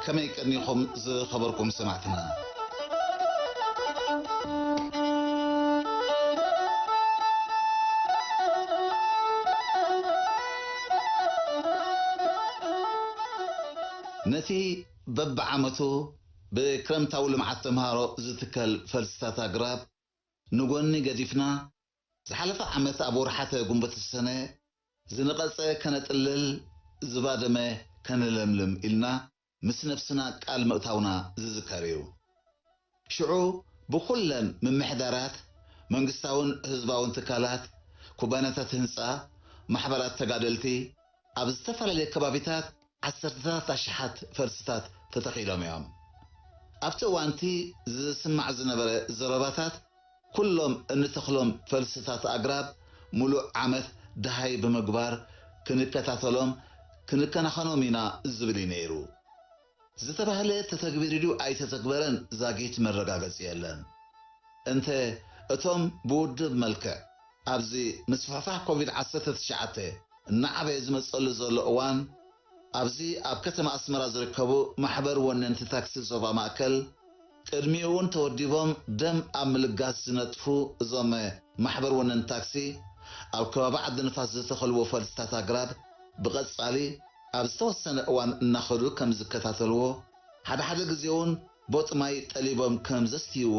ከመይ ቀኒኹም ዝኸበርኩም ሰማዕትና? ነቲ በብዓመቱ ብክረምታዊ ልምዓት ተምሃሮ ዝትከል ፈልስታት ኣግራብ ንጎኒ ገዲፍና፣ ዝሓለፈ ዓመት ኣብ ወርሓተ ጉንበት ዝሰነ ዝነቐጸ ከነጥልል፣ ዝባደመ ከነለምልም ኢልና ምስ ነብስና ቃል ምእታውና ዝዝከር እዩ። ሽዑ ብኹለን ምምሕዳራት፣ መንግስታውን ህዝባውን ትካላት፣ ኩባንያታት ህንጻ፣ ማሕበራት ተጋደልቲ፣ ኣብ ዝተፈላለየ ከባቢታት ዓሰርተታት ኣሽሓት ፈልስታት ተተኺሎም እዮም። ኣብቲ እዋንቲ ዝስማዕ ዝነበረ ዘረባታት፣ ኩሎም እንተኽሎም ፈልስታት ኣግራብ ሙሉእ ዓመት ደሃይ ብምግባር ክንከታተሎም፣ ክንከናኸኖም ኢና ዝብል እዩ ነይሩ። ዝተባህለ ተተግቢሩ ድዩ ኣይተተግበረን ዛጊት መረጋገጺ የለን። እንተ እቶም ብውድብ መልክዕ ኣብዚ ምስፍሕፋሕ ኮቪድ ዓሰርተ ትሽዓተ እናዓበየ ዝመጸሉ ዘሎ እዋን፣ ኣብዚ ኣብ ከተማ ኣስመራ ዝርከቡ ማሕበር ወነንቲ ታክሲ ዞባ ማእከል፣ ቅድሚኡ እውን ተወዲቦም ደም ኣብ ምልጋስ ዝነጥፉ እዞም ማሕበር ወነንቲ ታክሲ፣ ኣብ ከባቢ ዓዲ ንፋስ ዝተኸልዎ ፈልስታት ኣግራብ ብቐጻሊ ኣብ ዝተወሰነ እዋን እናኸዱ ከም ዝከታተልዎ፣ ሓደ ሓደ ግዜ እውን ቦጥ ማይ ጠሊቦም ከም ዘስትይዎ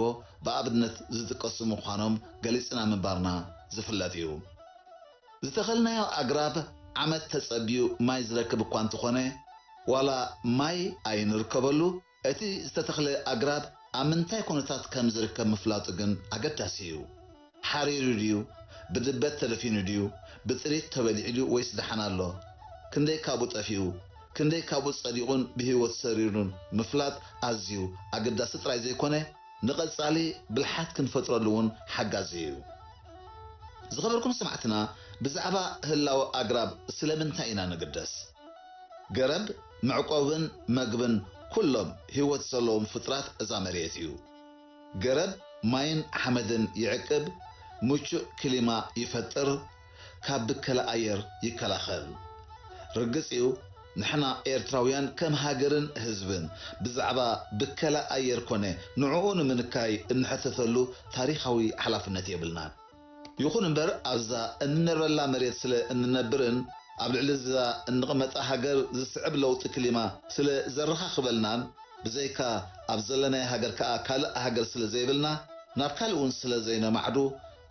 ብኣብነት ዝጥቀሱ ምዃኖም ገሊጽና ምንባርና ዝፍለጥ እዩ። ዝተኸልናዮ ኣግራብ ዓመት ተጸብዩ ማይ ዝረክብ እኳ እንተኾነ፣ ዋላ ማይ ኣይንርከበሉ፣ እቲ ዝተተኽለ ኣግራብ ኣብ ምንታይ ኩነታት ከም ዝርከብ ምፍላጡ ግን ኣገዳሲ እዩ። ሓሪሩ ድዩ? ብድበት ተደፊኑ ድዩ? ብጥሪት ተበሊዑ ድዩ ወይስ ደሓን ኣሎ? ክንደይ ካብኡ ጠፊኡ? ክንደይ ካብኡ ጸዲቑን ብህይወት ሰሪሩን ምፍላጥ ኣዝዩ ኣገዳሲ ጥራይ ዘይኮነ፣ ንቐጻሊ ብልሓት ክንፈጥረሉ እውን ሓጋዚ እዩ። ዝኸበርኩም ሰማዕትና፣ ብዛዕባ ህላወ ኣግራብ ስለምንታይ ኢና ንግደስ? ገረብ መዕቆብን መግብን ኩሎም ህይወት ዘለዎም ፍጥራት እዛ መሬት እዩ። ገረብ ማይን ሓመድን ይዕቅብ፣ ምቹእ ክሊማ ይፈጥር፣ ካብ ብከላ ኣየር ይከላኸል። ርግጽ እዩ፣ ንሕና ኤርትራውያን ከም ሃገርን ህዝብን ብዛዕባ ብከላ ኣየር ኮነ ንዕኡ ንምንካይ እንሕተተሉ ታሪኻዊ ሓላፍነት የብልናን። ይኹን እምበር፣ ኣብዛ እንነብረላ መሬት ስለ እንነብርን ኣብ ልዕሊ እዛ እንቕመጣ ሃገር ዝስዕብ ለውጢ ክሊማ ስለ ዘረኻኽበልናን፣ ብዘይካ ኣብ ዘለናዮ ሃገር ከኣ ካልእ ሃገር ስለ ዘይብልና፣ ናብ ካልእ እውን ስለ ዘይነማዕዱ፣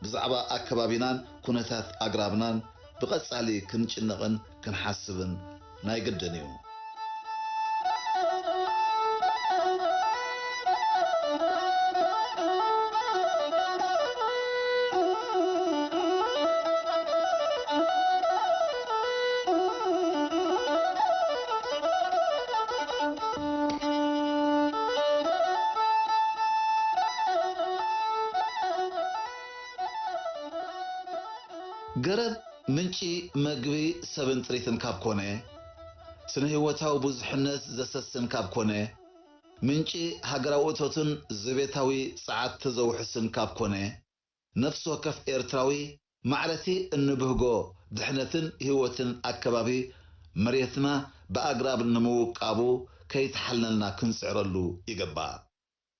ብዛዕባ ኣከባቢናን ኩነታት ኣግራብናን ብቐጻሊ ክንጭነቕን ክንሓስብን ናይ ግድን እዩ። ገረብ ምንጪ መግቢ ሰብን ጥሪትን ካብ ኮነ፣ ስነ ህይወታዊ ብዙሕነት ዘሰስን ካብ ኮነ፣ ምንጪ ሃገራዊ እቶትን ዘቤታዊ ጸዓት ተዘውሕስን ካብ ኮነ፣ ነፍሲ ወከፍ ኤርትራዊ ማዕረቲ እንብህጎ ድሕነትን ህይወትን ኣከባቢ መሬትና ብኣግራብ ንምውቃቡ ከይተሓልነልና ክንጽዕረሉ ይግባእ።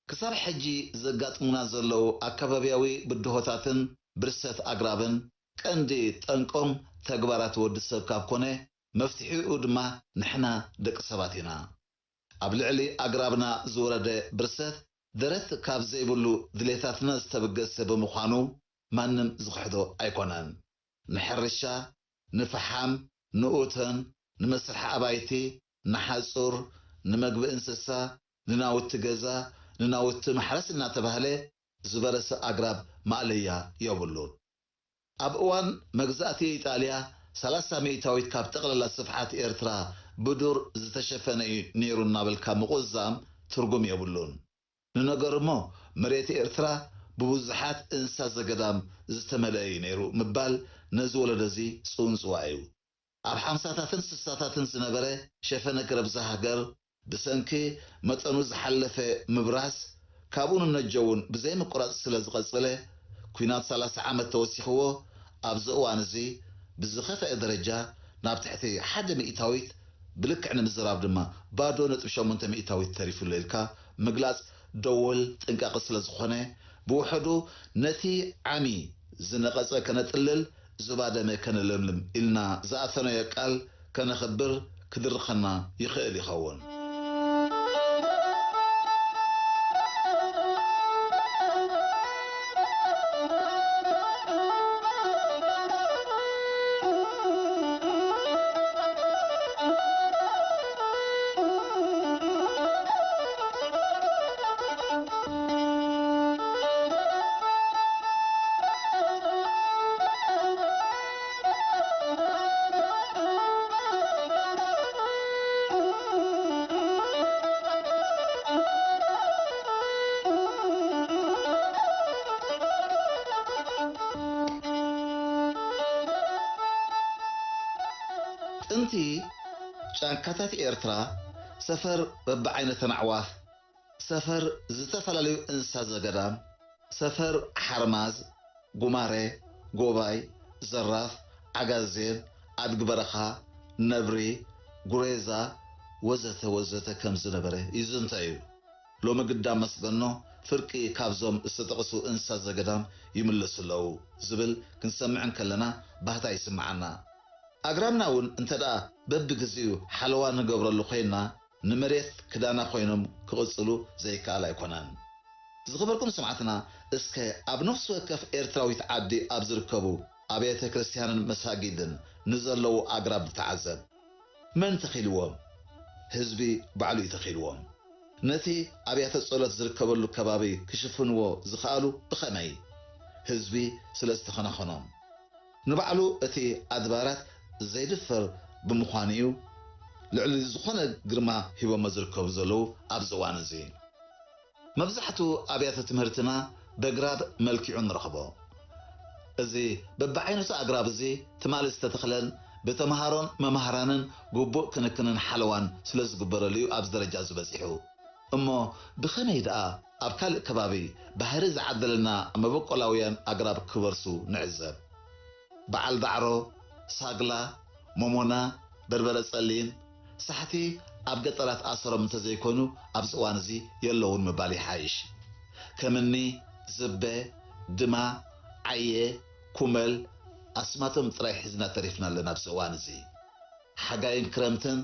ክሳብ ሕጂ ዘጋጥሙና ዘለዉ ኣከባብያዊ ብድሆታትን ብርሰት ኣግራብን ቀንዲ ጠንቆም ተግባራት ወዲ ሰብ ካብ ኮነ፣ መፍትሒኡ ድማ ንሕና ደቂ ሰባት ኢና። ኣብ ልዕሊ ኣግራብና ዝወረደ ብርሰት ደረት ካብ ዘይብሉ ድሌታትና ዝተበገሰ ብምዃኑ ማንም ዝኽሕዶ ኣይኮነን። ንሕርሻ፣ ንፈሓም፣ ንኡተን፣ ንመስርሒ ኣባይቲ፣ ንሓጹር፣ ንመግቢ እንስሳ፣ ንናውቲ ገዛ፣ ንናውቲ ማሕረስ እናተባህለ ዝበረሰ ኣግራብ ማእለያ የብሉን። ኣብ እዋን መግዛእቲ ኢጣልያ ሰላሳ ሚእታዊት ካብ ጠቕላላ ስፍሓት ኤርትራ ብዱር ዝተሸፈነ እዩ ነይሩ እናበልካ ምቑዛም ትርጉም የብሉን። ንነገር እሞ መሬት ኤርትራ ብብዙሓት እንስሳ ዘገዳም ዝተመልአ እዩ ነይሩ ምባል ነዚ ወለዶ እዚ ጽውንጽዋ እዩ። ኣብ ሓምሳታትን ስሳታትን ዝነበረ ሸፈነ ገረብ እዛ ሃገር ብሰንኪ መጠኑ ዝሓለፈ ምብራስ ካብኡ ንነጀውን ብዘይምቁራጽ ስለ ዝቐጸለ፣ ኲናት ሰላሳ ዓመት ተወሲኽዎ ኣብዚ እዋን እዚ ብዝኸፍአ ደረጃ ናብ ትሕቲ ሓደ ሚእታዊት ብልክዕ ንምዝራብ ድማ ባዶ ነጥቢ ሸሞንተ ሚእታዊት ተሪፉ ኣሎ ኢልካ ምግላጽ ደወል ጥንቃቐ ስለ ዝኾነ፣ ብውሕዱ ነቲ ዓሚ ዝነቐጸ ከነጥልል፣ ዝባደመ ከነለምልም ኢልና ዝኣተናዮ ቃል ከነኽብር ክድርኸና ይኽእል ይኸውን። ጥንቲ ጫካታት ኤርትራ ሰፈር በብዓይነተን ኣዕዋፍ፣ ሰፈር ዝተፈላለዩ እንስሳ ዘገዳም፣ ሰፈር ሓርማዝ፣ ጉማረ፣ ጎባይ፣ ዘራፍ፣ ዓጋዜን፣ ኣድጊ በረኻ፣ ነብሪ፣ ጉሬዛ፣ ወዘተ ወዘተ ከም ዝነበረ ይዝንቶ እዩ። ሎሚ ግዳ መስገኖ ፍርቂ ካብዞም ዝተጠቕሱ እንስሳ ዘገዳም ይምለሱ ኣለዉ ዝብል ክንሰምዕ እንከለና ባህታ ይስምዓና። ኣግራብና እውን እንተ ደኣ በብግዜኡ ሓለዋ ንገብረሉ ኮይንና፣ ንመሬት ክዳና ኮይኖም ክቕጽሉ ዘይከኣል ኣይኮነን። ዝኸበርኩም ሰማዕትና፣ እስከ ኣብ ነፍሲ ወከፍ ኤርትራዊት ዓዲ ኣብ ዝርከቡ ኣብያተ ክርስትያንን መሳጊድን ንዘለዉ ኣግራብ ንተዓዘብ። መን ተኺልዎም? ህዝቢ ባዕሉ እዩ ተኺልዎም። ነቲ ኣብያተ ጸሎት ዝርከበሉ ከባቢ ክሽፍንዎ ዝኸኣሉ ብኸመይ? ህዝቢ ስለ ዝተኸናኸኖም። ንባዕሉ እቲ ኣድባራት ዘይድፈር ብምዃኑ እዩ ልዕሊ ዝኾነ ግርማ ሂቦሞ ዝርከቡ ዘለዉ ኣብዚ እዋን እዚ። መብዛሕትኡ ኣብያተ ትምህርትና በግራብ መልኪዑ ንረኽቦ። እዚ በብዓይነቱ ኣግራብ እዚ ትማሊ ዝተተኽለን ብተምሃሮን መማህራንን ግቡእ ክንክንን ሓለዋን ስለ ዝግበረሉ እዩ ኣብዚ ደረጃ እዚ በጺሑ። እሞ ብኸመይ ደኣ ኣብ ካልእ ከባቢ ባህሪ ዝዓደለና መበቆላውያን ኣግራብ ክበርሱ ንዕዘብ? በዓል ዳዕሮ፣ ሳግላ፣ ሞሞና፣ በርበረ ጸሊም፣ ሳሕቲ ኣብ ገጠራት ኣሰሮም እንተዘይኮኑ ኣብዚ እዋን እዚ የለውን ምባል ይሓይሽ። ከምኒ ዝበ፣ ድማ፣ ዓየ፣ ኩመል ኣስማቶም ጥራይ ሒዝና ተሪፍና ኣለና ኣብዚ እዋን እዚ። ሓጋይን ክረምትን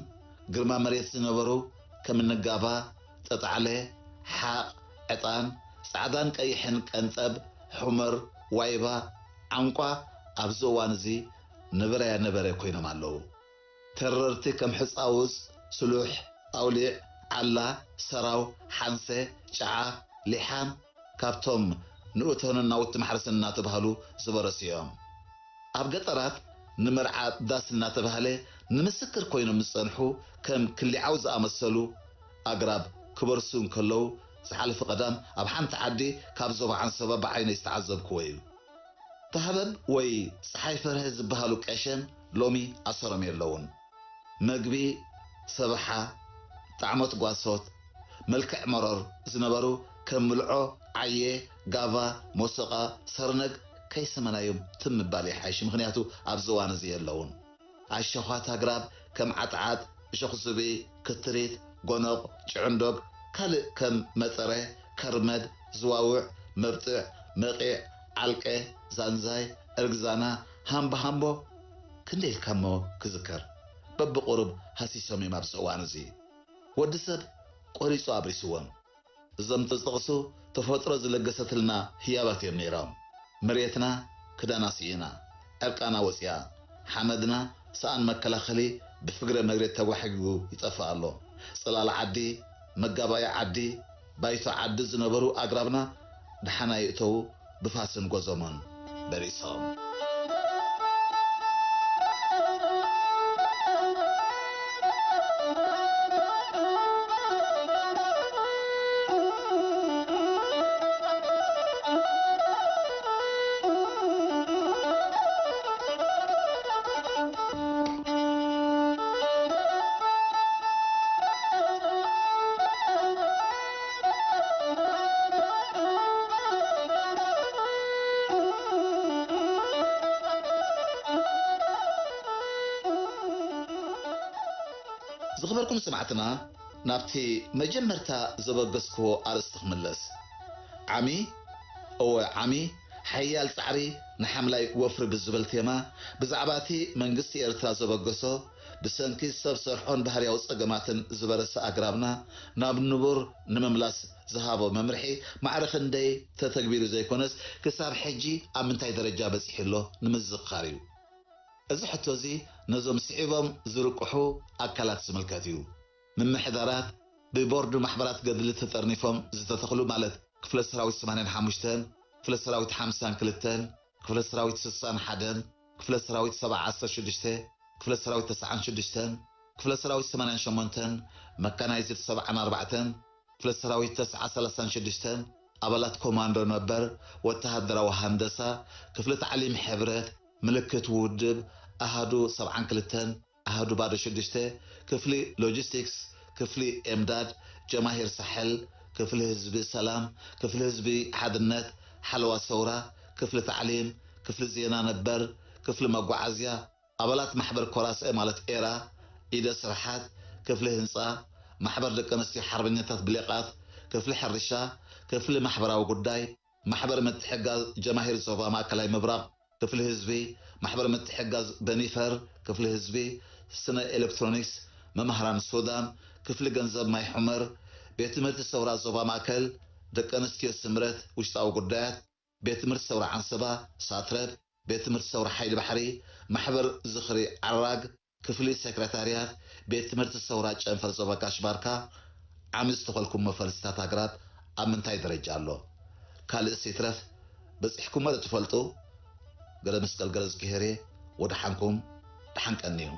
ግርማ መሬት ዝነበሩ ከም እኒ ጋባ፣ ጠጣዕለ፣ ሓቕ፣ ዕጣን፣ ጻዕዳን ቀይሕን ቀንጠብ፣ ሑመር፣ ዋይባ፣ ዓንቋ ኣብዚ እዋን እዚ ነበረያ ነበረ ኮይኖም ኣለዉ። ተረርቲ ከም ሕጻውጽ፣ ስሉሕ፣ ኣውሊዕ፣ ዓላ፣ ሰራው፣ ሓንሰ፣ ጨዓ፣ ሊሓን ካብቶም ንእቶንን ናውቲ ማሕረስን እናተባህሉ ዝበረሱ እዮም። ኣብ ገጠራት ንመርዓ ዳስ እናተባህለ ንምስክር ኮይኖም ዝጸንሑ ከም ክሊዓው ዝኣመሰሉ ኣግራብ ክበርሱ እንከለዉ ዝሓለፈ ቀዳም ኣብ ሓንቲ ዓዲ ካብ ዞባ ዓንሰባ ብዓይነይ ዝተዓዘብክዎ እዩ። ተሃበብ ወይ ጸሓይ ፈርሀ ዝበሃሉ ቀሸም ሎሚ ኣሰሮም የለውን። መግቢ ሰብሓ፣ ጣዕሞት ጓሶት፣ መልክዕ መሮር ዝነበሩ ከም ምልዖ፣ ዓየ፣ ጋቫ፣ ሞሰቓ፣ ሰርነግ ከይሰመናዮም ትም ምባል ይሓይሽ። ምኽንያቱ ኣብዚ እዋን እዚ የለውን። ኣሸዃት ኣግራብ ከም ዓጥዓጥ፣ እሾኽ ዝብኢ፣ ክትሪት፣ ጎኖቕ፣ ጭዕንዶግ፣ ካልእ ከም መጠረ፣ ከርመድ፣ ዝዋውዕ፣ መብጥዕ፣ መቒዕ፣ ዓልቀ፣ ዛንዛይ፣ እርግዛና፣ ሃምቦ ሃምቦ ክንደይ ኢልካ እሞ ክዝከር? በብቑሩብ ሃሲሶም እዮም ኣብዚ እዋን እዚ። ወዲ ሰብ ቆሪጹ ኣብሪስዎም። እዞም ዝተጠቕሱ ተፈጥሮ ዝለገሰትልና ህያባት እዮም ነይሮም። መሬትና ክዳና ስኢና፣ ዕርቃና ወጺኣ፣ ሓመድና ሰኣን መከላኸሊ ብፍግረ መሬት ተጓሒጉ ይጠፍእ ኣሎ። ጽላል ዓዲ፣ መጋባእያ ዓዲ፣ ባይቶ ዓዲ ዝነበሩ ኣግራብና ደሓና ይእተዉ፣ ብፋስን ጎዞሞን በሪሶም። ዝኽበርኩም ሰማዕትና፣ ናብቲ መጀመርታ ዘበገስክዎ ኣርእስቲ ክምለስ። ዓሚ፣ እወ ዓሚ፣ ሓያል ጻዕሪ ንሓምላይ ወፍሪ ብዝብል ቴማ፣ ብዛዕባ እቲ መንግስቲ ኤርትራ ዘበገሶ፣ ብሰንኪ ሰብ ሰርሖን ባህርያዊ ጸገማትን ዝበረሰ ኣግራብና ናብ ንቡር ንምምላስ ዝሃቦ መምርሒ ማዕረ ክንደይ ተተግቢሩ ዘይኮነስ፣ ክሳብ ሕጂ ኣብ ምንታይ ደረጃ በጺሑ ኣሎ ንምዝኽኻር እዩ። እዚ ሕቶ እዚ ነዞም ስዒቦም ዝርቅሑ ኣካላት ዝምልከት እዩ። ምምሕዳራት ብቦርድ ማሕበራት ገድሊ ተጠርኒፎም ዝተተኽሉ ማለት ክፍለ ሰራዊት ሰማንያን ሓሙሽተን፣ ክፍለ ሰራዊት ሓምሳን ክልተን፣ ክፍለ ሰራዊት ስሳን ሓደን፣ ክፍለ ሰራዊት ሰብዓ ዓሰርተ ሽዱሽተ፣ ክፍለ ሰራዊት ተስዓን ሽዱሽተን፣ ክፍለ ሰራዊት ሰማንያን ሸሞንተን፣ መካናይዝድ ሰብዓን ኣርባዕተን፣ ክፍለ ሰራዊት ተስዓ ሰላሳን ሽዱሽተን፣ ኣባላት ኮማንዶ ነበር፣ ወተሃደራዊ ሃንደሳ፣ ክፍሊ ታዕሊም ሕብረት፣ ምልክት ውድብ፣ ኣሃዱ ሰብዓን ክልተን፣ ኣሃዱ ባዶ ሽዱሽተ፣ ክፍሊ ሎጂስቲክስ፣ ክፍሊ ኤምዳድ፣ ጀማሂር ሳሕል፣ ክፍሊ ህዝቢ ሰላም፣ ክፍሊ ህዝቢ ሓድነት፣ ሓለዋ ሰውራ፣ ክፍሊ ታዕሊም፣ ክፍሊ ዜና ነበር፣ ክፍሊ መጓዓዝያ፣ ኣባላት ማሕበር ኮራስኤ ማለት ኤራ፣ ኢደ ስርሓት፣ ክፍሊ ህንጻ፣ ማሕበር ደቂ ኣንስትዮ ሓርበኛታት ብሌቓት፣ ክፍሊ ሕርሻ፣ ክፍሊ ማሕበራዊ ጉዳይ፣ ማሕበር ምትሕጋዝ ጀማሂር ዞባ ማእከላይ ምብራቕ፣ ክፍሊ ህዝቢ፣ ማሕበር ምትሕጋዝ በኒፈር፣ ክፍሊ ህዝቢ፣ ስነ ኤሌክትሮኒክስ፣ መማህራን ሱዳን፣ ክፍሊ ገንዘብ ማይ ሑመር፣ ቤት ትምህርቲ ሰውራ ዞባ ማእከል፣ ደቂ ኣንስትዮ ስምረት፣ ውሽጣዊ ጉዳያት፣ ቤት ትምህርቲ ሰውራ ዓንሰባ፣ ሳትረብ፣ ቤት ትምህርቲ ሰውራ ሓይሊ ባሕሪ፣ ማሕበር ዝኽሪ ዓራግ፣ ክፍሊ ሴክረታርያት፣ ቤት ትምህርቲ ሰውራ ጨንፈር ዞባ ጋሽ ባርካ፣ ዓሚ ዝተኸልኩም መፈልስታት ኣግራብ ኣብ ምንታይ ደረጃ ኣሎ? ካልእስ ይትረፍ በጺሕኩሞ ዶ ትፈልጡ? ገለ መስቀል ገለ ዝግሄሬ ወደሓንኩም ደሓን ቀንዩ።